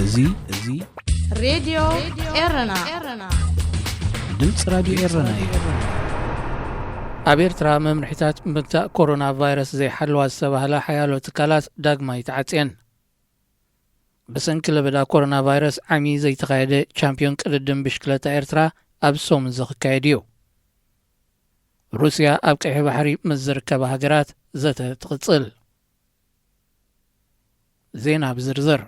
እዚ እዚ ሬድዮ ኤረና። ድምፂ ራዲዮ ኤረና እዩ። ኣብ ኤርትራ መምርሒታት ምግታእ ኮሮና ቫይረስ ዘይሓለዋ ዝተባህላ ሓያሎ ትካላት ዳግማይ ተዓጽየን። ብሰንኪ ለበዳ ኮሮና ቫይረስ ዓሚ ዘይተኻየደ ቻምፒዮን ቅድድም ብሽክለታ ኤርትራ ኣብ ሰሙን እዚ ክካየድ እዩ። ሩስያ ኣብ ቀይሕ ባሕሪ ምስ ዝርከባ ሃገራት ዘተ ትቕጽል። ዜና ብዝርዝር።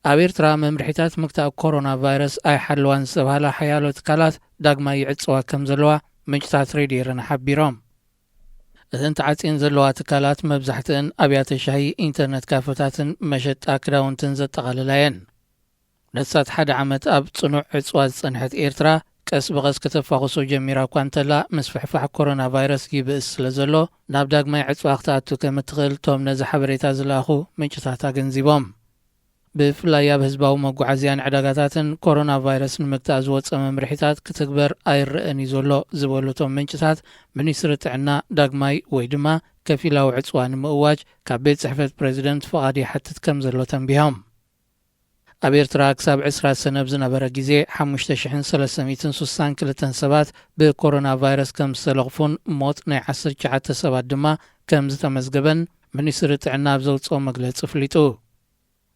ኣብ ኤርትራ መምርሒታት ምግታእ ኮሮና ቫይረስ ኣይሓለዋን ዝተባህላ ሓያሎ ትካላት ዳግማይ ይዕጽዋ ከም ዘለዋ ምንጭታት ሬድዮ ኤረና ሓቢሮም። እተን ተዓጽየን ዘለዋ ትካላት መብዛሕትአን ኣብያተ ሻሂ፣ ኢንተርነት ካፈታትን መሸጣ ክዳውንትን ዘጠቓልላ እየን። ነሳት ሓደ ዓመት ኣብ ጽኑዕ ዕጽዋ ዝጸንሐት ኤርትራ ቀስ ብቐስ ከተፋኹሶ ጀሚራ እኳ እንተላ፣ ምስፍሕፋሕ ኮሮና ቫይረስ ይብእስ ስለ ዘሎ፣ ናብ ዳግማይ ዕጽዋ ክትኣቱ ከም እትኽእል እቶም ነዚ ሓበሬታ ዝለኣኹ ምንጭታት ኣገንዚቦም። ብፍላይ ኣብ ህዝባዊ መጓዓዝያን ዕዳጋታትን ኮሮና ቫይረስ ንምግታእ ዝወጸ መምርሒታት ክትግበር ኣይረኣን እዩ ዘሎ ዝበሉ እቶም ምንጭታት፣ ሚኒስትሪ ጥዕና ዳግማይ ወይ ድማ ከፊላዊ ዕጽዋ ንምእዋጅ ካብ ቤት ጽሕፈት ፕሬዚደንት ፍቓድ ይሓትት ከም ዘሎ ተንቢሆም። ኣብ ኤርትራ ክሳብ ዕስራ ሰነ ኣብ ዝነበረ ግዜ ሓሙሽተ ሽሕን ሰለስተ ሚእትን ስሳን ክልተን ሰባት ብኮሮና ቫይረስ ከም ዝተለኽፉን ሞት ናይ ዓሰርተ ትሽዓተ ሰባት ድማ ከም ዝተመዝገበን ሚኒስትሪ ጥዕና ኣብ ዘውጽኦ መግለጺ ኣፍሊጡ።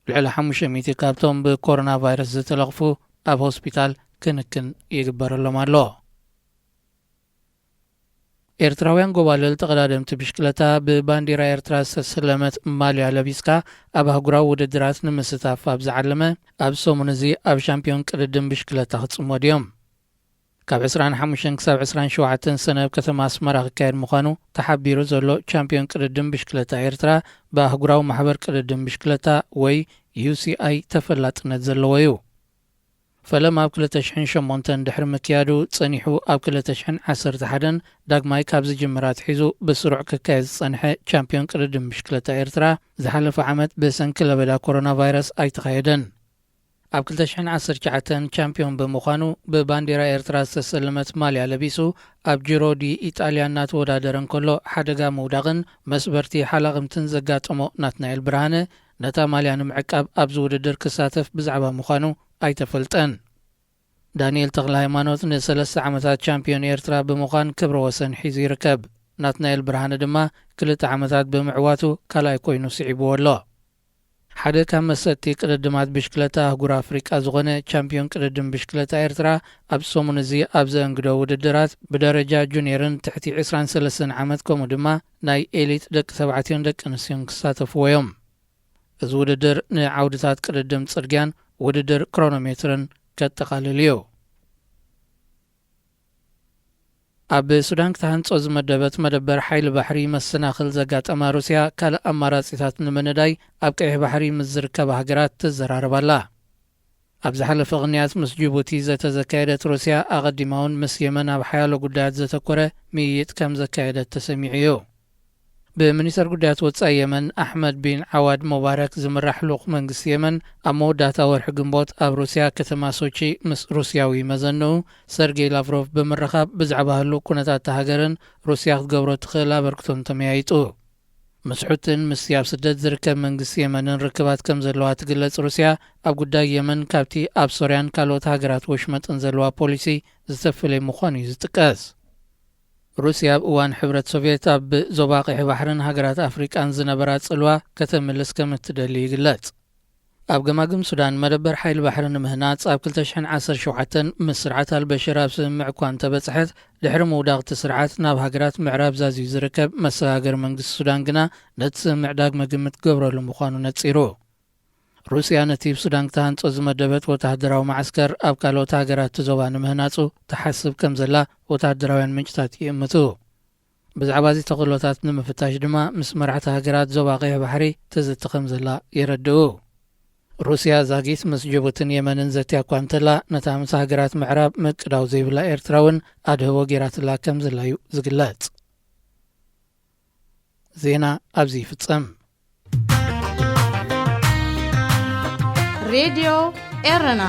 ልዕሊ ሓሙሽተ ሚእቲ ካብቶም ብኮሮና ቫይረስ ዝተለኽፉ ኣብ ሆስፒታል ክንክን ይግበረሎም ኣሎ። ኤርትራውያን ጎባልል ተቐዳደምቲ ብሽክለታ ብባንዲራ ኤርትራ ዝተሰለመት ማልያ ለቢስካ ኣብ ኣህጉራዊ ውድድራት ንምስታፍ ኣብ ዝዓለመ ኣብ ሰሙን እዚ ኣብ ሻምፒዮን ቅድድም ብሽክለታ ክጽመዱ እዮም። ካብ ዕስራን ሓሙሽተን ክሳብ ዕስራን ሸውዓተን ሰነ ኣብ ከተማ ኣስመራ ክካየድ ምዃኑ ተሓቢሩ ዘሎ ቻምፒዮን ቅድድም ብሽክለታ ኤርትራ ብኣህጉራዊ ማሕበር ቅድድም ብሽክለታ ወይ ዩ ሲ ኣይ ተፈላጥነት ዘለዎ እዩ። ፈለማ ኣብ ክልተ ሽሕን ሸሞንተን ድሕሪ ምክያዱ ጸኒሑ ኣብ ክልተ ሽሕን ዓሰርተ ሓደን ዳግማይ ካብ ዝጅምር ኣትሒዙ ብስሩዕ ክካየድ ዝጸንሐ ቻምፒዮን ቅድድም ብሽክለታ ኤርትራ ዝሓለፈ ዓመት ብሰንኪ ለበዳ ኮሮና ቫይረስ ኣይተኻየደን። ኣብ ክልተ ሽሕን ዓሰርተ ትሽዓተን ቻምፒዮን ብምዃኑ ብባንዲራ ኤርትራ ዝተሰለመት ማልያ ለቢሱ ኣብ ጂሮ ዲ ኢጣልያ እናተወዳደረ እንከሎ ሓደጋ ምውዳቕን መስበርቲ ሓላቕምትን ዘጋጠሞ ናትናኤል ብርሃነ ነታ ማልያ ንምዕቃብ ኣብዚ ውድድር ክሳተፍ ብዛዕባ ምዃኑ ኣይተፈልጠን። ዳንኤል ተኽለ ሃይማኖት ንሰለስተ ዓመታት ቻምፒዮን ኤርትራ ብምዃን ክብረ ወሰን ሒዙ ይርከብ። ናትናኤል ብርሃነ ድማ ክልተ ዓመታት ብምዕዋቱ ካልኣይ ኮይኑ ስዒብዎ ኣሎ። ሓደ ካብ መሰጥቲ ቅድድማት ብሽክለታ ኣህጉር ኣፍሪቃ ዝኾነ ቻምፒዮን ቅድድም ብሽክለታ ኤርትራ ኣብ ሰሙን እዚ ኣብ ዘእንግዶ ውድድራት ብደረጃ ጁኒየርን ትሕቲ ዕስራን ሰለስተን ዓመት ከምኡ ድማ ናይ ኤሊት ደቂ ተባዕትዮን ደቂ ኣንስትዮን ክሳተፍዎ እዮም። እዚ ውድድር ንዓውድታት ቅድድም ጽርግያን ውድድር ክሮኖሜትርን ከጠቓልል እዩ። ኣብ ሱዳን ክትሃንጾ ዝመደበት መደበር ሓይሊ ባሕሪ መሰናኽል ዘጋጠማ ሩስያ ካልእ ኣማራጺታት ንምንዳይ ኣብ ቀይሕ ባሕሪ ምስ ዝርከባ ሃገራት ትዘራረብ ኣላ። ኣብ ዝሓለፈ ቅንያት ምስ ጅቡቲ ዘተ ዘካየደት ሩስያ ኣቐዲማ እውን ምስ የመን ኣብ ሓያሎ ጉዳያት ዘተኮረ ምይይጥ ከም ዘካየደት ተሰሚዑ እዩ። ብሚኒስተር ጉዳያት ወጻኢ የመን ኣሕመድ ቢን ዓዋድ ሙባረክ ዝምራሕ ልኡኽ መንግስቲ የመን ኣብ መወዳእታ ወርሒ ግንቦት ኣብ ሩስያ ከተማ ሶቺ ምስ ሩስያዊ መዘንኡ ሰርጌይ ላቭሮቭ ብምርኻብ ብዛዕባ ህሉው ኩነታት እታ ሃገርን ሩስያ ክትገብሮ ትኽእል ኣበርክቶን ተመያይጡ። ምስ ሑትን ምስቲ ኣብ ስደት ዝርከብ መንግስቲ የመንን ርክባት ከም ዘለዋ ትግለጽ ሩስያ ኣብ ጉዳይ የመን ካብቲ ኣብ ሶርያን ካልኦት ሃገራት ወሽመጥን ዘለዋ ፖሊሲ ዝተፈለየ ምዃኑ እዩ ዝጥቀስ። ሩስያ ኣብ እዋን ሕብረት ሶቭየት ኣብ ዞባ ቀይሕ ባሕርን ሃገራት ኣፍሪቃን ዝነበራ ጽልዋ ከተምልስ ከም እትደሊ ይግለጽ። ኣብ ገማግም ሱዳን መደበር ሓይሊ ባሕሪ ንምህናጽ ኣብ ክልተ ሽሕን ዓሰርተ ሸውዓተን ምስ ስርዓት ኣልበሽር ኣብ ስምምዕ እኳ እንተበጽሐት፣ ድሕሪ ምውዳቕ እቲ ስርዓት ናብ ሃገራት ምዕራብ ዛዚዩ ዝርከብ መሰጋገሪ መንግስቲ ሱዳን ግና ነቲ ስምምዕ ዳግመ ግምት ክገብረሉ ምዃኑ ነጺሩ። ሩስያ ነቲ ብሱዳን ክትሃንጾ ዝመደበት ወተሃደራዊ መዓስከር ኣብ ካልኦት ሃገራት እቲ ዞባ ንምህናጹ ትሓስብ ከም ዘላ ወተሃደራውያን ምንጭታት ይእምቱ። ብዛዕባ እዚ ተኽእሎታት ንምፍታሽ ድማ ምስ መራሕቲ ሃገራት ዞባ ቀይሕ ባሕሪ ትዝቲ ከም ዘላ የረድኡ። ሩስያ ዛጊት ምስ ጅቡትን የመንን ዘትያ እኳ እንተላ፣ ነታ ምስ ሃገራት ምዕራብ ምቅዳው ዘይብላ ኤርትራ እውን ኣድህቦ ገይራትላ ከም ዘላ እዩ ዝግለጽ። ዜና ኣብዚ ይፍጸም። ሬድዮ ኤረና።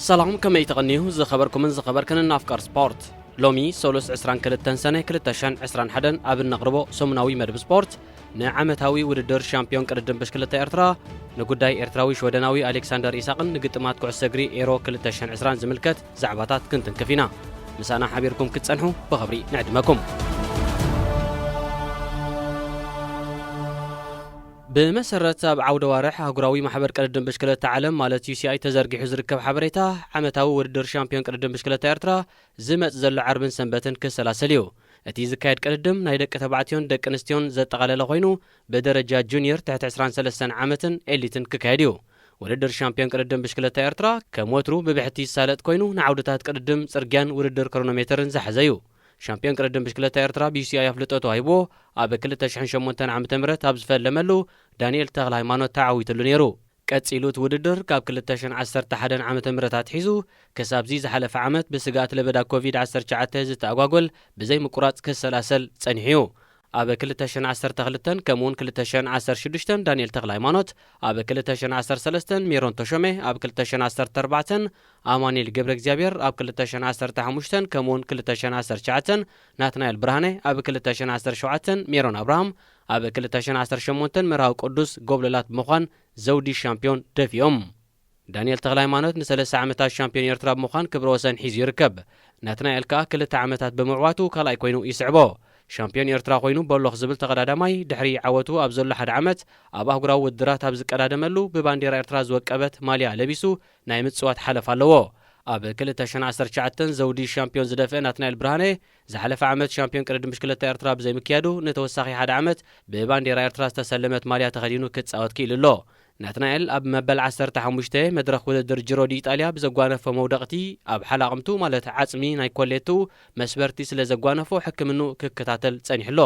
ሰላም፣ ከመይ ተቐንዩ ዝኸበርኩምን ዝኸበርክንን ኣፍቃር ስፖርት? ሎሚ ሰሉስ ዕስራን ክልተን ሰነ ክልተ ሽሕን ዕስራን ሓደን ኣብ እነቕርቦ ሰሙናዊ መደብ ስፖርት፣ ንዓመታዊ ውድድር ሻምፒዮን ቅድድም ብሽክለታ ኤርትራ፣ ንጉዳይ ኤርትራዊ ሽወደናዊ ኣሌክሳንደር ኢሳቕን ንግጥማት ኩዕሶ እግሪ ኤሮ ክልተ ሽሕን ዕስራን ዝምልከት ዛዕባታት ክንትንክፍ ኢና። ምሳና ሓቢርኩም ክትጸንሑ ብኽብሪ ንዕድመኩም። ብመሰረት ኣብ ዓውደ ዋርሕ ኣህጉራዊ ማሕበር ቅድድም ብሽክለታ ዓለም ማለት ዩ ሲ ኣይ ተዘርጊሑ ዝርከብ ሓበሬታ፣ ዓመታዊ ውድድር ሻምፒዮን ቅድድም ብሽክለታ ኤርትራ ዝመጽእ ዘሎ ዓርብን ሰንበትን ክሰላሰል እዩ። እቲ ዝካየድ ቅድድም ናይ ደቂ ተባዕትዮን ደቂ ኣንስትዮን ዘጠቓለለ ኮይኑ፣ ብደረጃ ጁኒየር ትሕቲ ዕስራን ሰለስተን ዓመትን ኤሊትን ክካየድ እዩ። ውድድር ሻምፒዮን ቅድድም ብሽክለታ ኤርትራ ከም ወትሩ ብብሕቲ ዝሳለጥ ኮይኑ፣ ንዓውድታት ቅድድም ጽርግያን ውድድር ክሮኖሜተርን ዝሓዘ እዩ። ሻምፒዮን ቅድድም ብሽክለታ ኤርትራ ብ ዩ ሲ ኣይ ኣፍልጦ ተዋሂብዎ ኣብ ክልተ ሽሕን ሸሞንተን ዓመተ ምህረት ኣብ ዝፈለመሉ፣ ዳንኤል ተኽለ ሃይማኖት ተዓዊትሉ ነይሩ። ቀጺሉ እቲ ውድድር ካብ ክልተ ሽሕን ዓሰርተ ሓደን ዓመተ ምህረት ኣትሒዙ፣ ክሳብዚ ዝሓለፈ ዓመት ብስግኣት ለበዳ ኮቪድ ዓሰርተ ትሽዓተ ዝተኣጓጎል ብዘይምቁራጽ ክሰላሰል ጸኒሑ እዩ። ኣብ ክልተ ሽሕን ዓሰርተ ክልተን ከምኡውን ክልተ ሽሕን ዓሰርተ ሽዱሽተን ዳንኤል ተኽለ ሃይማኖት፣ ኣብ ክልተ ሽሕን ዓሰርተ ሰለስተን ሜሮን ተሾመ፣ ኣብ ክልተ ሽሕን ዓሰርተ ኣርባዕተን ኣማኑኤል ገብረ እግዚኣብሔር፣ ኣብ ክልተ ሽሕን ዓሰርተ ሓሙሽተን ከምኡውን ክልተ ሽሕን ዓሰርተ ትሽዓተን ናትናኤል ብርሃነ፣ ኣብ ክልተ ሽሕን ዓሰርተ ሸውዓተን ሜሮን ኣብርሃም፣ ኣብ ክልተ ሽሕን ዓሰርተ ሸሞንተን መርሃዊ ቅዱስ ጎብለላት ብምዃን ዘውዲ ሻምፒዮን ደፊኦም። ዳንኤል ተኽለ ሃይማኖት ንሰለስተ ዓመታት ሻምፒዮን ኤርትራ ብምዃን ክብረ ወሰን ሒዙ ይርከብ። ናትናኤል ከኣ ክልተ ዓመታት ብምዕዋቱ ካልኣይ ኮይኑ ይስዕቦ። ሻምፒዮን ኤርትራ ኮይኑ በሎኽ ዝብል ተቐዳዳማይ ድሕሪ ዓወቱ ኣብ ዘሎ ሓደ ዓመት ኣብ ኣህጉራዊ ውድድራት ኣብ ዝቀዳደመሉ ብባንዴራ ኤርትራ ዝወቀበት ማልያ ለቢሱ ናይ ምጽዋት ሓለፋ ኣለዎ። ኣብ ክልተ ሽሕን ዓሰርተ ትሽዓተን ዘውዲ ሻምፒዮን ዝደፍአ ናትናኤል ብርሃነ፣ ዝሓለፈ ዓመት ሻምፒዮን ቅድድም ብሽክለታ ኤርትራ ብዘይምክያዱ፣ ንተወሳኺ ሓደ ዓመት ብባንዴራ ኤርትራ ዝተሰለመት ማልያ ተኸዲኑ ክጻወት ክኢሉ ኣሎ። ናትናኤል ኣብ መበል ዓሰርተ ሓሙሽተ መድረኽ ውድድር ጅሮ ዲ ኢጣልያ ብዘጓነፎ መውደቕቲ፣ ኣብ ሓላቕምቱ ማለት ዓጽሚ ናይ ኮሌቱ መስበርቲ ስለ ዘጓነፎ፣ ሕክምንኡ ክከታተል ጸኒሑ ኣሎ።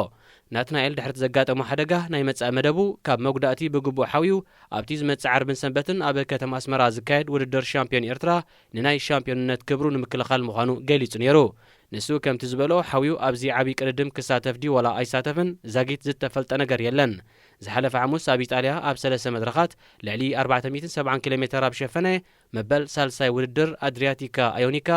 ናትናኤል ድሕሪ እቲ ዘጋጠሞ ሓደጋ፣ ናይ መጻኢ መደቡ ካብ መጉዳእቲ ብግቡእ ሓውዩ፣ ኣብቲ ዝመጽእ ዓርብን ሰንበትን ኣብ ከተማ ኣስመራ ዝካየድ ውድድር ሻምፒዮን ኤርትራ ንናይ ሻምፒዮንነት ክብሩ ንምክልኻል ምዃኑ ገሊጹ ነይሩ። ንሱ ከምቲ ዝበሎ፣ ሓውዩ ኣብዚ ዓቢ ቅድድም ክሳተፍ ድዩ ዋላ ኣይሳተፍን ዛጊት ዝተፈልጠ ነገር የለን። ዝሓለፈ ሓሙስ ኣብ ኢጣልያ ኣብ ሰለስተ መድረኻት ልዕሊ ኣርባዕተ ሚእትን ሰብዓን ኪሎ ሜተር ኣብ ሸፈነ መበል ሳልሳይ ውድድር ኣድሪያቲካ ኣዮኒካ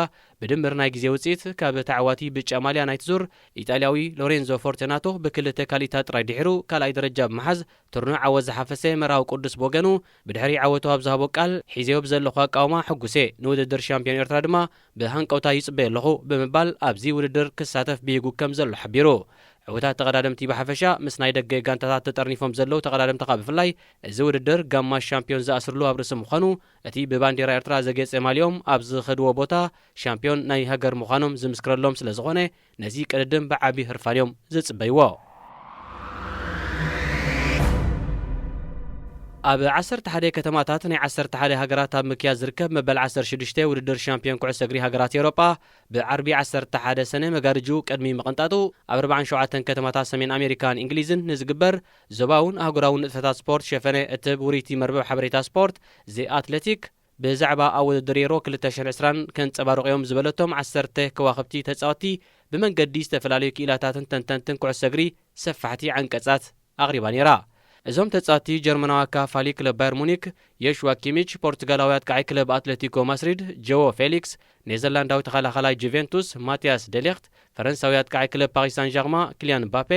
ብድምር ናይ ግዜ ውጽኢት ካብ ተዓዋቲ ብጫ ማልያ ናይቲ ዙር ኢጣልያዊ ሎሬንዞ ፎርቴናቶ ብክልተ ካልኢታት ጥራይ ድሒሩ ካልኣይ ደረጃ ብምሓዝ፣ ትርኑዕ ዓወት ዝሓፈሰ መርሃዊ ቅዱስ ብወገኑ፣ ብድሕሪ ዓወቱ ኣብ ዝሃቦ ቃል፣ ሒዘዮ ብዘለኹ ኣቃውማ ሕጉሴ፣ ንውድድር ሻምፒዮን ኤርትራ ድማ ብሃንቀውታ ይጽበዮ ኣለኹ ብምባል፣ ኣብዚ ውድድር ክሳተፍ ብሂጉ ከም ዘሎ ሓቢሩ። ዕዉታት ተቐዳደምቲ ብሓፈሻ፣ ምስ ናይ ደገ ጋንታታት ተጠርኒፎም ዘለዉ ተቐዳደምቲ ከኣ ብፍላይ፣ እዚ ውድድር ጋማ ሻምፒዮን ዝኣስርሉ ኣብ ርእሲ ምዃኑ፣ እቲ ብባንዴራ ኤርትራ ዘጌጸ ማልያኦም ኣብ ዝኸድዎ ቦታ ሻምፒዮን ናይ ሃገር ምዃኖም ዝምስክረሎም ስለ ዝኾነ፣ ነዚ ቅድድም ብዓቢ ህርፋን እዮም ዝጽበይዎ። ኣብ ዓሰርተ ሓደ ከተማታት ናይ ዓሰርተ ሓደ ሃገራት ኣብ ምክያድ ዝርከብ መበል ዓሰርተ ሽዱሽተ ውድድር ሻምፒዮን ኩዕሶ እግሪ ሃገራት ኤውሮጳ፣ ብዓርቢ ዓሰርተ ሓደ ሰነ መጋርጅኡ ቅድሚ ምቕንጣጡ፣ ኣብ ኣርባዓን ሸውዓተን ከተማታት ሰሜን ኣሜሪካን እንግሊዝን ንዝግበር ዞባውን ኣህጉራውን ንጥፈታት ስፖርት ሸፈነ እትህብ ውርይቲ መርበብ ሓበሬታ ስፖርት፣ ዘ ኣትሌቲክ፣ ብዛዕባ ኣብ ውድድር ኤሮ ክልተ ሽሕን ዕስራን ከንጸባርቑ እዮም ዝበለቶም ዓሰርተ ከዋኽብቲ ተጻወትቲ፣ ብመንገዲ ዝተፈላለዩ ክኢላታትን ተንተንትን ኩዕሶ እግሪ ሰፋሕቲ ዓንቀጻት ኣቕሪባ ነይራ። እዞም ተጻወትቲ፣ ጀርመናዊ ኣካፋሊ ክለብ ባየር ሙኒክ ዮሽዋ ኪሚች፣ ፖርቱጋላዊ ኣጥቃዒ ክለብ ኣትሌቲኮ ማስሪድ ጆዎ ፌሊክስ፣ ኔዘርላንዳዊ ተኸላኻላይ ጁቬንቱስ ማቲያስ ደሊኽት፣ ፈረንሳዊ ኣጥቃዒ ክለብ ፓሪስ ሳን ዣርማ ኪልያን ምባፔ፣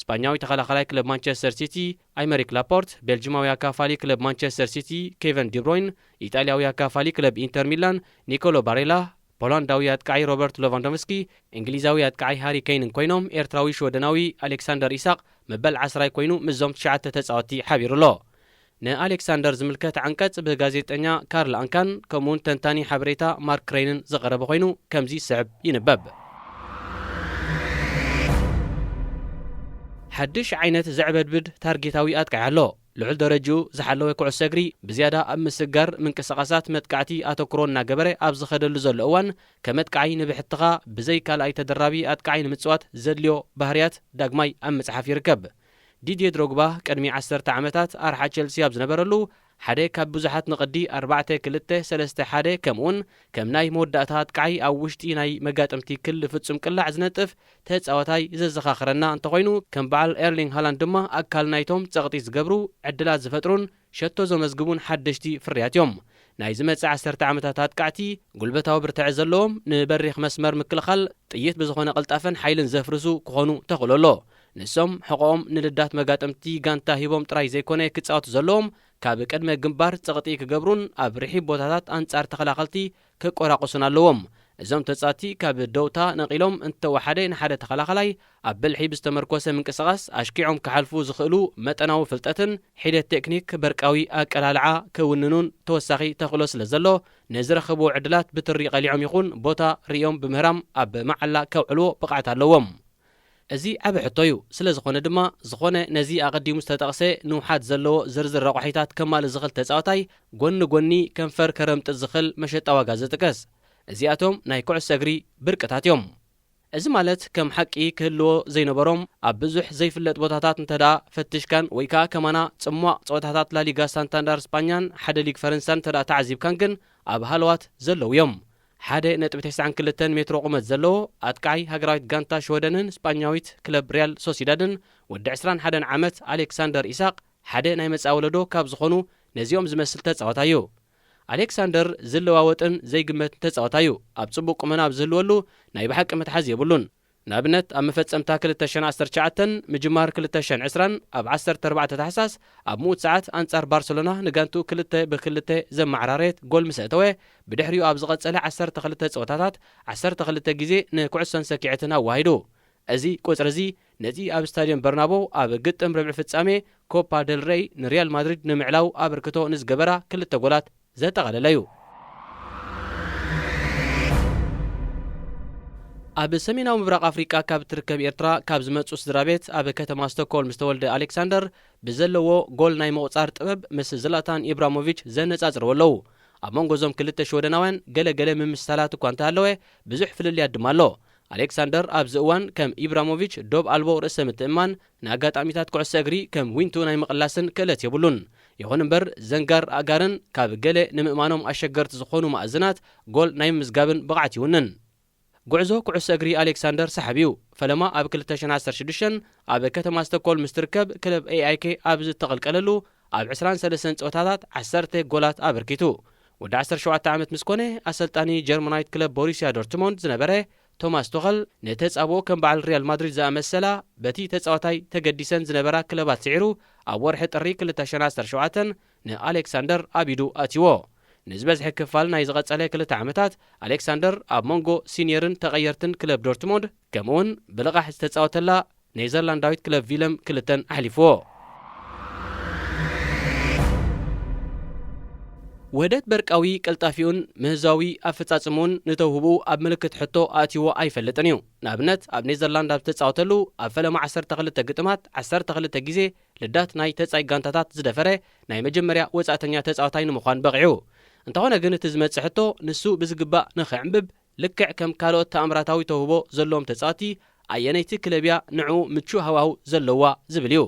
ስጳኛዊ ተኸላኻላይ ክለብ ማንቸስተር ሲቲ ኣይመሪክ ላፖርት፣ ቤልጅማዊ ኣካፋሊ ክለብ ማንቸስተር ሲቲ ኬቨን ዲብሮይን፣ ኢጣልያዊ ኣካፋሊ ክለብ ኢንተር ሚላን ኒኮሎ ባሬላ፣ ፖላንዳዊ ኣጥቃዒ ሮበርት ሎቫንዶቭስኪ፣ እንግሊዛዊ ኣጥቃዒ ሃሪ ኬይንን ኮይኖም፣ ኤርትራዊ ሽወደናዊ ኣሌክሳንደር ኢሳቕ መበል ዓስራይ ኮይኑ ምስዞም ትሽዓተ ተጻወትቲ ሓቢሩ ኣሎ። ንኣሌክሳንደር ዝምልከት ዓንቀጽ ብጋዜጠኛ ካርል ኣንካን ከምኡውን ተንታኒ ሓበሬታ ማርክ ክሬንን ዝቐረበ ኮይኑ፣ ከምዚ ዝስዕብ ይንበብ። ሓድሽ ዓይነት ዘዕበድብድ ታርጌታዊ ኣጥቃዒ ኣሎ። ልዑል ደረጅኡ ዝሓለወ ኩዕሶ እግሪ ብዝያዳ ኣብ ምስግጋር ምንቅስቓሳት መጥቃዕቲ ኣተኩሮ እናገበረ ኣብ ዝኸደሉ ዘሎ እዋን፣ ከም ኣጥቃዒ ንብሕትኻ ብዘይ ካልኣይ ተደራቢ ኣጥቃዒ ንምጽዋት ዘድልዮ ባህርያት ዳግማይ ኣብ ምጽሓፍ ይርከብ። ዲድየ ድሮግባ ቅድሚ ዓሰርተ ዓመታት ኣርሓ ቸልሲ ኣብ ዝነበረሉ፣ ሓደ ካብ ብዙሓት ንቕዲ ኣርባዕተ ክልተ ሰለስተ ሓደ ከምኡውን ከም ናይ መወዳእታ ኣጥቃዒ ኣብ ውሽጢ ናይ መጋጥምቲ ክሊ ፍጹም ቅላዕ ዝነጥፍ ተጻዋታይ ዘዘኻኽረና እንተኾይኑ፣ ከም በዓል ኤርሊንግ ሃላንድ ድማ ኣካል ናይቶም ጸቕጢ ዝገብሩ፣ ዕድላት ዝፈጥሩን ሸቶ ዘመዝግቡን ሓደሽቲ ፍርያት እዮም። ናይ ዝመጽእ ዓሰርተ ዓመታት ኣጥቃዕቲ፣ ጉልበታዊ ብርትዐ ዘለዎም፣ ንበሪኽ መስመር ምክልኻል ጥይት ብዝኾነ ቅልጣፈን ሓይልን ዘፍርሱ ክኾኑ ተኽእሎ ኣሎ። ንሶም ሕቖኦም ንልዳት መጋጠምቲ ጋንታ ሂቦም ጥራይ ዘይኮነ ክጻወቱ ዘለዎም፣ ካብ ቅድመ ግንባር ጸቕጢ ክገብሩን ኣብ ርሒብ ቦታታት ኣንጻር ተኸላኸልቲ ክቆራቆሱን ኣለዎም። እዞም ተጻወትቲ ካብ ደውታ ነቒሎም እንተወሓደ ንሓደ ተኸላኸላይ ኣብ ብልሒ ብዝተመርኮሰ ምንቅስቓስ ኣሽኪዖም ክሓልፉ ዝኽእሉ መጠናዊ ፍልጠትን ሒደት ቴክኒክ በርቃዊ ኣቀላልዓ ክውንኑን ተወሳኺ ተኽእሎ ስለ ዘሎ፣ ንዝረኸብዎ ዕድላት ብትሪ ቀሊዖም ይኹን ቦታ ርእዮም ብምህራም ኣብ መዓላ ከውዕልዎ ብቕዓት ኣለዎም። እዚ ዓቢ ሕቶ እዩ። ስለ ዝኾነ ድማ፣ ዝኾነ ነዚ ኣቐዲሙ ዝተጠቕሰ ንውሓት ዘለዎ ዝርዝር ረቋሒታት ከማልእ ዝኽእል ተጻዋታይ፣ ጎኒ ጎኒ ከንፈር ከረምጥጥ ዝኽእል መሸጣ ዋጋ ዝጥቀስ። እዚኣቶም ናይ ኩዕሶ እግሪ ብርቅታት እዮም። እዚ ማለት ከም ሓቂ ክህልዎ ዘይነበሮም ኣብ ብዙሕ ዘይፍለጥ ቦታታት እንተ ደኣ ፈትሽካን ወይ ከኣ ከማና ጽሟቕ ጸወታታት ላሊጋ ሳንታንዳር ስጳኛን ሓደ ሊግ ፈረንሳን እንተ ደኣ ተዓዚብካን ግን ኣብ ሃለዋት ዘለዉ እዮም። ሓደ ነጥቢ ተስዓን ክልተን ሜትሮ ቁመት ዘለዎ ኣጥቃዓይ ሃገራዊት ጋንታ ሽወደንን ስጳኛዊት ክለብ ሪያል ሶሲዳድን ወዲ ዕስራን ሓደን ዓመት ኣሌክሳንደር ኢሳቕ ሓደ ናይ መጻኢ ወለዶ ካብ ዝኾኑ ነዚኦም ዝመስል ተጻዋታይ እዩ። ኣሌክሳንደር ዝለዋወጥን ዘይግመትን ተጻዋታይ እዩ። ኣብ ጽቡቕ ቁመና ኣብ ዝህልወሉ ናይ ብሓቂ መትሓዚ የብሉን። ንኣብነት ኣብ መፈጸምታ ክልተ ሽሕን ዓሰርተ ትሽዓተን ምጅማር ክልተ ሽሕን ዕስራን ኣብ ዓሰርተ ኣርባዕተ ታሕሳስ ኣብ ምዉት ሰዓት ኣንጻር ባርሰሎና ንጋንቱ ክልተ ብክልተ ዘመዓራረየት ጎል ምስ ኣእተወ፣ ብድሕሪኡ ኣብ ዝቐጸለ ዓሰርተ ክልተ ጸወታታት ዓሰርተ ክልተ ግዜ ንኩዕሶን ሰኪዐትን ኣዋሂዱ። እዚ ቁጽሪ እዚ ነቲ ኣብ ስታድዮም በርናቦ ኣብ ግጥም ርብዒ ፍጻሜ ኮፓ ደል ሬይ ንሪያል ማድሪድ ንምዕላው ኣበርክቶ ንዝገበራ ክልተ ጎላት ዘጠቓለለ እዩ። ኣብ ሰሜናዊ ምብራቕ ኣፍሪቃ ካብ እትርከብ ኤርትራ ካብ ዝመጹ ስድራ ቤት ኣብ ከተማ ስቶክሆልም ዝተወልደ ኣሌክሳንደር ብዘለዎ ጎል ናይ ምቑጻር ጥበብ ምስ ዝላታን ኢብራሞቪች ዘነጻጽርዎ ኣለዉ። ኣብ መንጎ እዞም ክልተ ሽወደናውያን ገለ ገለ ምምስሳላት እኳ እንተሃለወ፣ ብዙሕ ፍልልያት ድማ ኣሎ። ኣሌክሳንደር ኣብዚ እዋን ከም ኢብራሞቪች ዶብ ኣልቦ ርእሰ ምትእምማን፣ ንኣጋጣሚታት ኩዕሶ እግሪ ከም ዊንቱ ናይ ምቕላስን ክእለት የብሉን። ይኹን እምበር ዘንጋር ኣእጋርን ካብ ገለ ንምእማኖም ኣሸገርቲ ዝኾኑ መኣዝናት ጎል ናይ ምምዝጋብን ብቕዓት ይውንን። ጉዕዞ ኩዕሶ እግሪ ኣሌክሳንደር ሰሓቢ እዩ። ፈለማ ኣብ ክልተ ሽሕን ዓሰርተ ሽዱሽተን ኣብ ከተማ ስቶክሆልም ምስ ትርከብ ክለብ ኤኣይኬ ኣብ ዝተቐልቀለሉ ኣብ ዕስራን ሰለስተን ጸወታታት ዓሰርተ ጎላት ኣበርኪቱ። ወዲ ዓሰርተ ሸውዓተ ዓመት ምስ ኮነ ኣሰልጣኒ ጀርመናዊት ክለብ ቦሩስያ ዶርትሞንድ ዝነበረ ቶማስ ቱኸል ንተጻብኦ ከም በዓል ሪያል ማድሪድ ዝኣመሰላ በቲ ተጻዋታይ ተገዲሰን ዝነበራ ክለባት ስዒሩ ኣብ ወርሒ ጥሪ ክልተ ሽሕን ዓሰርተ ሸውዓተን ንኣሌክሳንደር ኣብ ኢዱ ኣትይዎ። ንዝበዝሐ ክፋል ናይ ዝቐጸለ ክልተ ዓመታት ኣሌክሳንደር ኣብ መንጎ ሲኒየርን ተቐየርትን ክለብ ዶርትሞንድ ከምኡውን ብልቓሕ ዝተጻወተላ ኔዘርላንዳዊት ክለብ ቪለም ክልተን ኣሕሊፍዎ። ውህደት በርቃዊ ቅልጣፊኡን ምህዛዊ ኣፈጻጽምኡን ንተውህብኡ ኣብ ምልክት ሕቶ ኣእትይዎ ኣይፈልጥን እዩ። ንኣብነት ኣብ ኔዘርላንድ ኣብ ዝተጻወተሉ ኣብ ፈለማ ዓሰርተ ክልተ ግጥማት ዓሰርተ ክልተ ግዜ ልዳት ናይ ተጻይ ጋንታታት ዝደፈረ ናይ መጀመርያ ወጻእተኛ ተጻዋታይ ንምዃን በቒዑ። እንተኾነ ግን እቲ ዝመጽእ ሕቶ ንሱ ብዝግባእ ንኽዕንብብ ልክዕ ከም ካልኦት ተኣምራታዊ ተውህቦ ዘለዎም ተጻወቲ ኣየነይቲ ክለብ እያ ንዕኡ ምቹእ ሃዋሁ ዘለዋ ዝብል እዩ።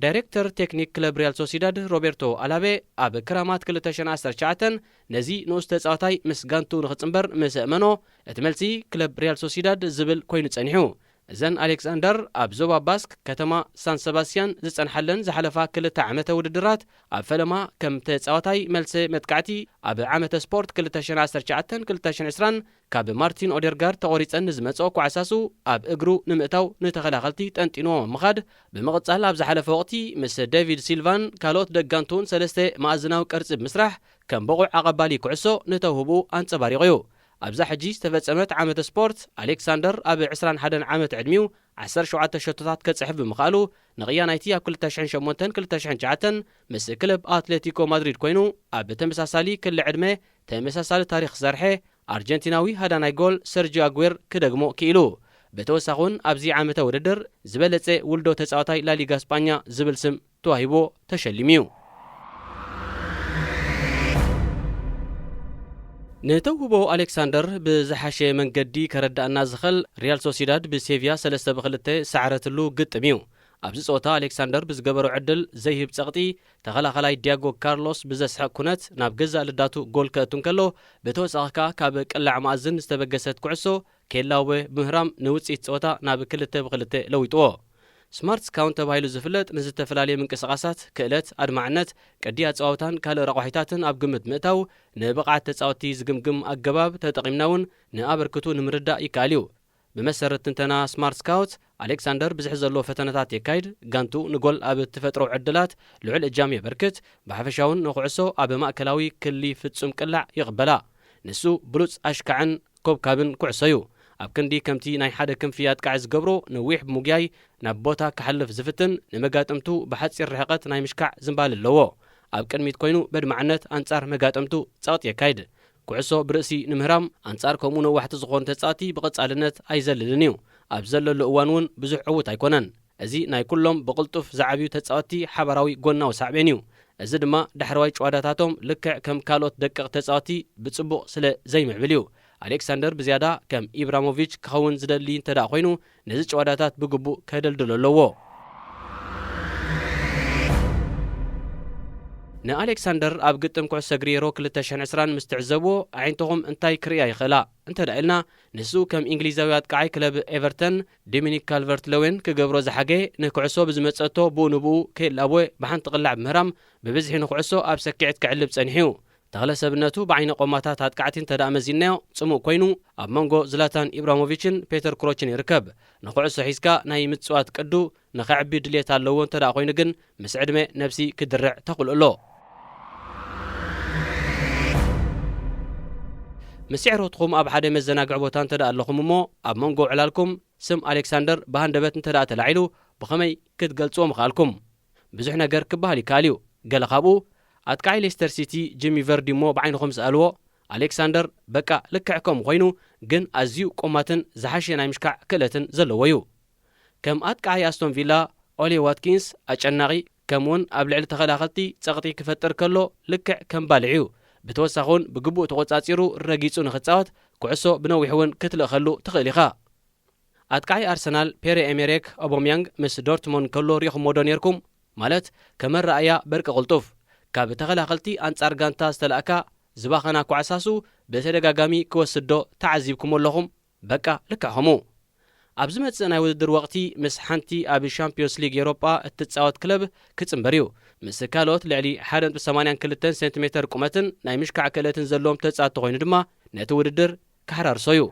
ዳይሬክተር ቴክኒክ ክለብ ሪያል ሶሲዳድ ሮቤርቶ ኣላቤ ኣብ ክራማት ክልተ ሽሕን ዓሰርተ ትሽዓተን ነዚ ንኡስ ተጻዋታይ ምስ ጋንቱ ንኽጽንበር ምስ ኣእመኖ፣ እቲ መልሲ ክለብ ሪያል ሶሲዳድ ዝብል ኮይኑ ጸኒሑ። እዘን ኣሌክሳንደር ኣብ ዞባ ባስክ ከተማ ሳን ሰባስቲያን ዝጸንሓለን ዝሓለፋ ክልተ ዓመተ ውድድራት ኣብ ፈለማ ከም ተጻዋታይ መልሰ መጥቃዕቲ ኣብ ዓመተ ስፖርት ክልተ ሽሕን ዓሰርተ ትሽዓተን ክልተ ሽሕን ዕስራን ካብ ማርቲን ኦዴርጋርድ ተቖሪጸን ንዝመጽኦ ኳዕሳሱ ኣብ እግሩ ንምእታው ንተኸላኸልቲ ጠንጢንዎ ምኻድ ብምቕጻል ኣብ ዝሓለፈ ወቕቲ ምስ ዴቪድ ሲልቫን ካልኦት ደጋንቱን ሰለስተ መኣዝናዊ ቅርጺ ብምስራሕ ከም ብቑዕ ኣቐባሊ ኩዕሶ ንተውህብኡ ኣንጸባሪቑ እዩ። ኣብዛ ሕጂ ዝተፈጸመት ዓመተ ስፖርት ኣሌክሳንደር ኣብ ዕስራን ሓደን ዓመት ዕድሚኡ ዓሰርተ ሸውዓተ ሸቶታት ከጽሕፍ ብምኽኣሉ ንቕያ ናይቲ ኣብ ክልተ ሽሕን ሸሞንተን ክልተ ሽሕን ትሽዓተን ምስ ክለብ ኣትሌቲኮ ማድሪድ ኮይኑ ኣብ ተመሳሳሊ ክሊ ዕድመ ተመሳሳሊ ታሪኽ ዝሰርሐ ኣርጀንቲናዊ ሃዳናይ ጎል ሰርጂዮ ኣጉዌር ክደግሞ ክኢሉ። ብተወሳኺ እውን ኣብዚ ዓመተ ውድድር ዝበለጸ ውልዶ ተጻዋታይ ላሊጋ ስጳኛ ዝብል ስም ተዋሂቦ ተሸሊሙ እዩ። ንተውህቦ ኣሌክሳንደር ብዝሓሸ መንገዲ ከረዳእና ዝኽእል ሪያል ሶሲዳድ ብሴቪያ ሰለስተ ብክልተ ዝሰዓረትሉ ግጥም እዩ። ኣብዚ ጸወታ ኣሌክሳንደር ብዝገበሮ ዕድል ዘይህብ ጸቕጢ ተኸላኸላይ ዲያጎ ካርሎስ ብዘስሕቕ ኩነት ናብ ገዛእ ልዳቱ ጎል ከእቱ እንከሎ ብተወሳኺ ከኣ ካብ ቅላዕ መኣዝን ዝተበገሰት ኩዕሶ ኬላወ ምህራም ንውጽኢት ጸወታ ናብ ክልተ ብክልተ ለዊጥዎ። ስማርት ስካውት ተባሂሉ ዝፍለጥ ንዝተፈላለየ ምንቅስቓሳት፣ ክእለት፣ ኣድማዕነት፣ ቅዲ ኣጸዋውታን ካልእ ረቋሒታትን ኣብ ግምት ምእታው፣ ንብቕዓት ተጻወትቲ ዝግምግም ኣገባብ ተጠቒምና እውን ንኣበርክቱ ንምርዳእ ይከኣል እዩ። ብመሰረት ትንተና ስማርት ስካውት፣ ኣሌክሳንደር ብዝሒ ዘለዎ ፈተነታት የካይድ፣ ጋንቱ ንጎል ኣብ እትፈጥሮ ዕድላት ልዑል እጃም የበርክት፣ ብሓፈሻ እውን ንኩዕሶ ኣብ ማእከላዊ ክሊ ፍጹም ቅላዕ ይቕበላ። ንሱ ብሉጽ ኣሽካዕን ኮብካብን ኩዕሶ እዩ። ኣብ ክንዲ ከምቲ ናይ ሓደ ክንፊ ኣጥቃዒ ዝገብሮ ነዊሕ ብምጉያይ ናብ ቦታ ክሓልፍ ዝፍትን፣ ንመጋጥምቱ ብሓጺር ርሕቀት ናይ ምሽካዕ ዝንባለ ኣለዎ። ኣብ ቅድሚት ኮይኑ በድማዕነት ኣንጻር መጋጥምቱ ጸቕጢ የካይድ። ኩዕሶ ብርእሲ ንምህራም ኣንጻር ከምኡ ነዋሕቲ ዝኾኑ ተጻወትቲ ብቐጻልነት ኣይዘልልን እዩ። ኣብ ዘለሉ እዋን እውን ብዙሕ ዕዉት ኣይኮነን። እዚ ናይ ኩሎም ብቕልጡፍ ዝዓብዩ ተጻወትቲ ሓባራዊ ጎናዊ ሳዕቤን እዩ። እዚ ድማ ዳሕረዋይ ጭዋዳታቶም ልክዕ ከም ካልኦት ደቀቕ ተጻወትቲ ብጽቡቕ ስለ ዘይምዕብል እዩ። ኣሌክሳንደር ብዝያዳ ከም ኢብራሞቪች ክኸውን ዝደሊ እንተ ደኣ ኮይኑ፣ ነዚ ጭዋዳታት ብግቡእ ከደልድሎ ኣለዎ። ንኣሌክሳንደር ኣብ ግጥም ኩዕሶ እግሪ ዩሮ ክልተ ሽሕን ዕስራን ምስ ትዕዘብዎ፣ ኣዒንትኹም እንታይ ክርእያ ይኽእላ? እንተ ደኣ ኢልና፣ ንሱ ከም እንግሊዛዊ ኣጥቃዓይ ክለብ ኤቨርተን ዶሚኒክ ካልቨርት ለዌን ክገብሮ ዝሓገየ፣ ንኩዕሶ ብዝመጸቶ ብኡ ንብኡ ከየላበወ ብሓንቲ ቅላዕ ብምህራም ብብዝሒ ንኩዕሶ ኣብ ሰኪዐት ክዕልብ ጸኒሑ እዩ። ተኽለ ሰብነቱ ብዓይኒ ቆማታት ኣጥቃዕቲ እንተ ደኣ መዚንናዮ ጽሙእ ኮይኑ፣ ኣብ መንጎ ዝላታን ኢብራሞቪችን ፔተር ክሮችን ይርከብ። ንኩዕሶ ሒዝካ ናይ ምጽዋት ቅዱ ንኸዕቢ ድልየት ኣለዎ እንተ ደኣ ኮይኑ ግን፣ ምስ ዕድመ ነብሲ ክድርዕ ተኽእሎ ኣሎ። ምስ ስዕረትኹም ኣብ ሓደ መዘናግዒ ቦታ እንተ ደኣ ኣለኹም እሞ፣ ኣብ መንጎ ዕላልኩም ስም ኣሌክሳንደር ብሃንደበት እንተ ደኣ ተላዒሉ፣ ብኸመይ ክትገልጽዎ ምኽኣልኩም? ብዙሕ ነገር ክበሃል ይከኣል እዩ። ገለ ካብኡ፣ ኣጥቃዓይ ሌስተር ሲቲ ጂሚ ቨርዲ እሞ ብዓይንኹም ስኣልዎ። ኣሌክሳንደር በቃ ልክዕ ከምኡ ኮይኑ፣ ግን ኣዝዩ ቆማትን ዝሓሸ ናይ ምሽካዕ ክእለትን ዘለዎ እዩ። ከም ኣጥቃዓይ ኣስቶን ቪላ ኦሌ ዋትኪንስ ኣጨናቒ፣ ከምኡውን ኣብ ልዕሊ ተኸላኸልቲ ጸቕጢ ክፈጥር ከሎ ልክዕ ከም ባልዕ እዩ። ብተወሳኺ እውን ብግቡእ ተቖጻጺሩ ረጊጹ ንኽጻወት ኩዕሶ ብነዊሕ እውን ክትልእኸሉ ትኽእል ኢኻ። ኣጥቃዓይ ኣርሰናል ፔሬ ኤሜሬክ ኦቦምያንግ ምስ ዶርትሞንድ ከሎ ሪኢኹምዎ ዶ ኔርኩም? ማለት ከም ኣረኣእያ በርቂ ቅልጡፍ፣ ካብ ተኸላኸልቲ ኣንጻር ጋንታ ዝተላእካ ዝባኸና ኳዕሳሱ ብተደጋጋሚ ክወስድ ዶ ተዓዚብኩሞ ኣለኹም? በቃ ልክዕ ከምኡ። ኣብ ዝመጽእ ናይ ውድድር ወቕቲ ምስ ሓንቲ ኣብ ሻምፒዮንስ ሊግ ኤውሮጳ እትጻወት ክለብ ክጽንበር እዩ። ምስ ካልኦት ልዕሊ ሓደ ነጥቢ ሰማንያን ክልተን ሴንቲሜተር ቁመትን ናይ ምሽካዕ ክእለትን ዘለዎም ተጻወትቲ ኮይኑ ድማ ነቲ ውድድር ክሕራርሶ እዩ።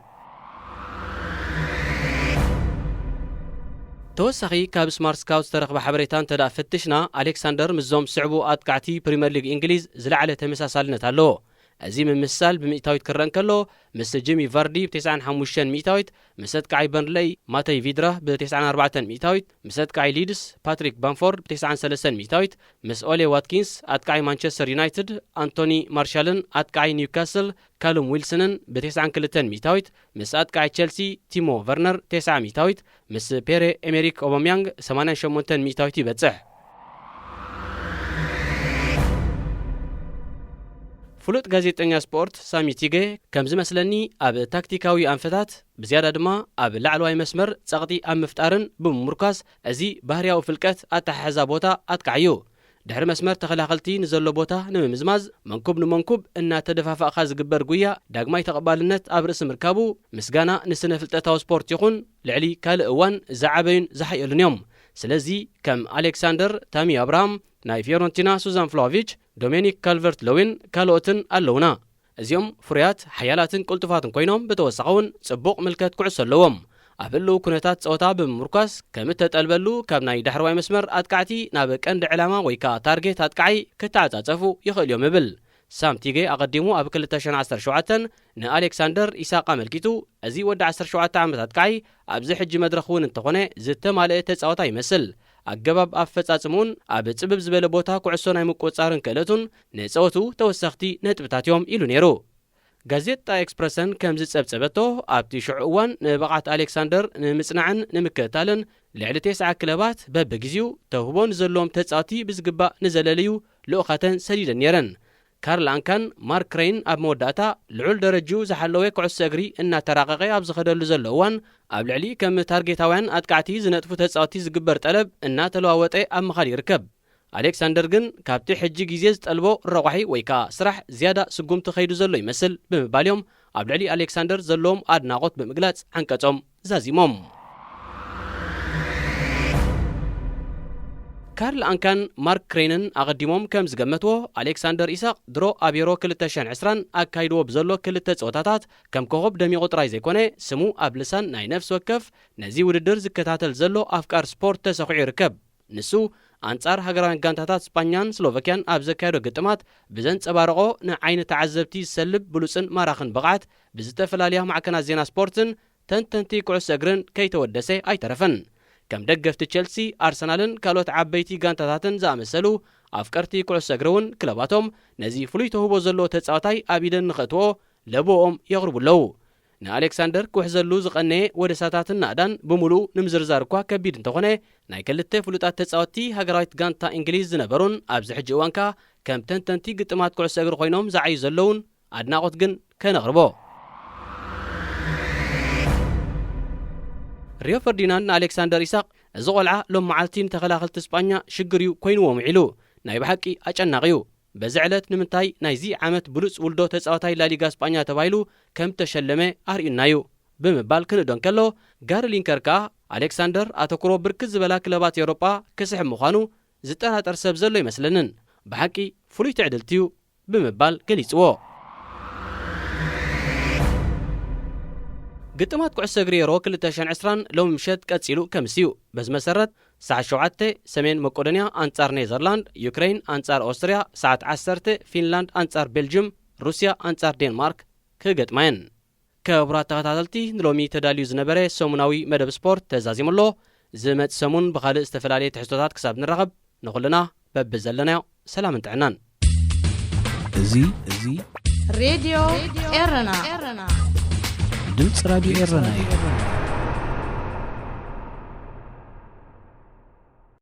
ተወሳኺ ካብ ስማርት ስካውት ዝተረኽበ ሓበሬታ እንተ ደኣ ፈቲሽና፣ ኣሌክሳንደር ምስዞም ስዕቡ ኣጥቃዕቲ ፕሪምየር ሊግ እንግሊዝ ዝለዓለ ተመሳሳልነት ኣለዎ። እዚ ምምስሳል ብሚእታዊት ክረአ እንከሎ፣ ምስ ጂሚ ቫርዲ ብ ተስዓን ሓሙሽተን ሚእታዊት፣ ምስ ኣጥቃዓይ በርንለይ ማተይ ቪድራ ብ ተስዓን ኣርባዕተን ሚእታዊት፣ ምስ ኣጥቃዓይ ሊድስ ፓትሪክ ባምፎርድ ብ ተስዓን ሰለስተን ሚእታዊት፣ ምስ ኦሌ ዋትኪንስ ኣጥቃዓይ ማንቸስተር ዩናይትድ ኣንቶኒ ማርሻልን ኣጥቃዓይ ኒውካስል ካሉም ዊልስንን ብ ተስዓን ክልተን ሚእታዊት፣ ምስ ኣጥቃዓይ ቸልሲ ቲሞ ቨርነር ተስዓ ሚእታዊት፣ ምስ ፔሬ ኤሜሪክ ኦባምያንግ ሰማንያን ሸሞንተን ሚእታዊት ይበጽሕ። ፍሉጥ ጋዜጠኛ ስፖርት ሳሚ ቲገ፣ ከም ዝመስለኒ ኣብ ታክቲካዊ ኣንፈታት፣ ብዝያዳ ድማ ኣብ ላዕለዋይ መስመር ጸቕጢ ኣብ ምፍጣርን ብምምርኳስ፣ እዚ ባህርያዊ ፍልቀት ኣተሓሕዛ ቦታ ኣጥቃዒ እዩ። ድሕሪ መስመር ተኸላኸልቲ ንዘሎ ቦታ ንምምዝማዝ፣ መንኩብ ንመንኩብ እናተደፋፋእካ ዝግበር ጉያ ዳግማይ ተቐባልነት ኣብ ርእሲ ምርካቡ፣ ምስጋና ንስነ ፍልጠታዊ ስፖርት ይኹን፣ ልዕሊ ካልእ እዋን ዝዓበዩን ዝሓየሉን እዮም። ስለዚ፣ ከም ኣሌክሳንደር ታሚ ኣብርሃም፣ ናይ ፊዮረንቲና ሱዛን ፍላቪች፣ ዶሜኒክ ካልቨርት ለዊን ካልኦትን ኣለዉና። እዚኦም ፍሩያት፣ ሓያላትን ቅልጡፋትን ኮይኖም፣ ብተወሳኺ እውን ጽቡቕ ምልከት ኩዕሶ ኣለዎም። ኣብ ህልው ኩነታት ጸወታ ብምምርኳስ፣ ከም እተጠልበሉ ካብ ናይ ዳሕረዋይ መስመር ኣጥቃዕቲ ናብ ቀንዲ ዕላማ ወይ ከኣ ታርጌት ኣጥቃዓይ ክተዓጻጸፉ ይኽእሉ እዮም እብል። ሳም ቲገ ኣቐዲሙ ኣብ ክልተ ሽሕን ዓሰርተ ሸውዓተን ንኣሌክሳንደር ኢሳቕ ኣመልኪቱ፣ እዚ ወዲ ዓሰርተ ሸውዓተ ዓመት ኣጥቃዓይ ኣብዚ ሕጂ መድረኽ እውን እንተኾነ ዝተማልአ ተጻዋታይ ይመስል። ኣገባብ ኣፈጻጽምኡን ኣብ ጽብብ ዝበለ ቦታ ኩዕሶ ናይ ምቁጽጻርን ክእለቱን ንጸወትኡ ተወሰኽቲ ነጥብታት እዮም ኢሉ ነይሩ። ጋዜጣ ኤክስፕረሰን ከም ዝጸብጸበቶ፣ ኣብቲ ሽዑ እዋን ንብቕዓት ኣሌክሳንደር ንምጽናዕን ንምክትታልን ልዕሊ ተስዓ ክለባት በብግዜኡ ተውህቦ ንዘለዎም ተጻወቲ ብዝግባእ ንዘለለዩ ልኡኻተን ሰዲደን ነይረን። ካርል ኣንካን ማርክ ክሬይን ኣብ መወዳእታ ልዑል ደረጅኡ ዝሓለወ ኩዕሶ እግሪ እናተራቐቐ ኣብ ዝኸደሉ ዘሎ እዋን፣ ኣብ ልዕሊ ከም ታርጌታውያን ኣጥቃዕቲ ዝነጥፉ ተጻወቲ ዝግበር ጠለብ እናተለዋወጠ ኣብ ምኻድ ይርከብ። ኣሌክሳንደር ግን ካብቲ ሕጂ ግዜ ዝጠልቦ ረቋሒ ወይ ከኣ ስራሕ ዝያዳ ስጉምቲ ከይዱ ዘሎ ይመስል ብምባል እዮም ኣብ ልዕሊ ኣሌክሳንደር ዘለዎም ኣድናቖት ብምግላጽ ዓንቀጾም ዛዚሞም። ካርል ኣንካን ማርክ ክሬንን ኣቐዲሞም ከም ዝገመትዎ፣ ኣሌክሳንደር ኢሳቕ ድሮ ኣብ ዩሮ ክልተ ሽሕን ዕስራን ኣካይድዎ ብዘሎ ክልተ ጸወታታት ከም ኮኸብ ደሚቑ ጥራይ ዘይኮነ፣ ስሙ ኣብ ልሳን ናይ ነፍሲ ወከፍ ነዚ ውድድር ዝከታተል ዘሎ ኣፍቃር ስፖርት ተሰኺዑ ይርከብ። ንሱ ኣንጻር ሃገራውያን ጋንታታት ስጳኛን ስሎቫክያን ኣብ ዘካየዶ ግጥማት ብዘንጸባረቖ ንዓይኒ ተዓዘብቲ ዝሰልብ ብሉጽን ማራኽን ብቕዓት ብዝተፈላለያ ማዕከናት ዜና ስፖርትን ተንተንቲ ኩዕሶ እግርን ከይተወደሰ ኣይተረፈን። ከም ደገፍቲ ቸልሲ፣ ኣርሰናልን ካልኦት ዓበይቲ ጋንታታትን ዝኣመሰሉ ኣፍቀርቲ ኩዕሶ እግሪ እውን ክለባቶም ነዚ ፍሉይ ተውህቦ ዘለዎ ተጻዋታይ ኣብ ኢደን ንኸእትዎ ለብኦም የቕርቡ ኣለዉ። ንኣሌክሳንደር ክውሕዘሉ ዝቐነየ ወደሳታትን ናእዳን ብምሉኡ ንምዝርዛር እኳ ከቢድ እንተኾነ፣ ናይ ክልተ ፍሉጣት ተጻወትቲ ሃገራዊት ጋንታ እንግሊዝ ዝነበሩን ኣብዚ ሕጂ እዋን ከኣ ከም ተንተንቲ ግጥማት ኩዕሶ እግሪ ኮይኖም ዝዓዩ ዘለውን ኣድናቖት ግን ከነቕርቦ። ሪዮ ፈርዲናንድ ንኣሌክሳንደር ኢሳቕ፣ "እዚ ቆልዓ ሎም መዓልቲ ንተኸላኸልቲ ስጳኛ ሽግር እዩ ኮይንዎም ውዒሉ። ናይ ብሓቂ ኣጨናቒ እዩ። በዚ ዕለት ንምንታይ ናይዚ ዓመት ብሉጽ ውልዶ ተጻዋታይ ላሊጋ ስጳኛ ተባሂሉ ከም ተሸለመ ኣርእዩና እዩ" ብምባል ክንእዶ እንከሎ፣ ጋሪ ሊንከር ከኣ ኣሌክሳንደር ኣተኩሮ ብርክት ዝበላ ክለባት ኤውሮጳ ክስሕብ ምዃኑ ዝጠራጠር ሰብ ዘሎ ኣይመስለንን። ብሓቂ ፍሉይ ትዕድልቲ እዩ ብምባል ገሊጽዎ። ግጥማት ኩዕሶ እግሪ ዩሮ ክልተ ሽሕን ዕስራን ሎሚ ምሸት ቀጺሉ ከምስ እዩ። በዚ መሰረት፣ ሰዓት ሸውዓተ ሰሜን መቄዶንያ ኣንጻር ኔዘርላንድ፣ ዩክሬን ኣንጻር ኦስትርያ፣ ሰዓት ዓሰርተ ፊንላንድ ኣንጻር ቤልጅም፣ ሩስያ ኣንጻር ዴንማርክ ክገጥማ እየን። ክቡራት ተኸታተልቲ፣ ንሎሚ ተዳልዩ ዝነበረ ሰሙናዊ መደብ ስፖርት ተዛዚሙ ኣሎ። ዝመጽእ ሰሙን ብኻልእ ዝተፈላለየ ትሕዝቶታት ክሳብ ንራኸብ፣ ንኹልና በብዘለናዮ ሰላምን ጥዕናን። እዚ፣ እዚ ሬድዮ ኤረና። ድምፂ ራድዮ ኤረና እዩ።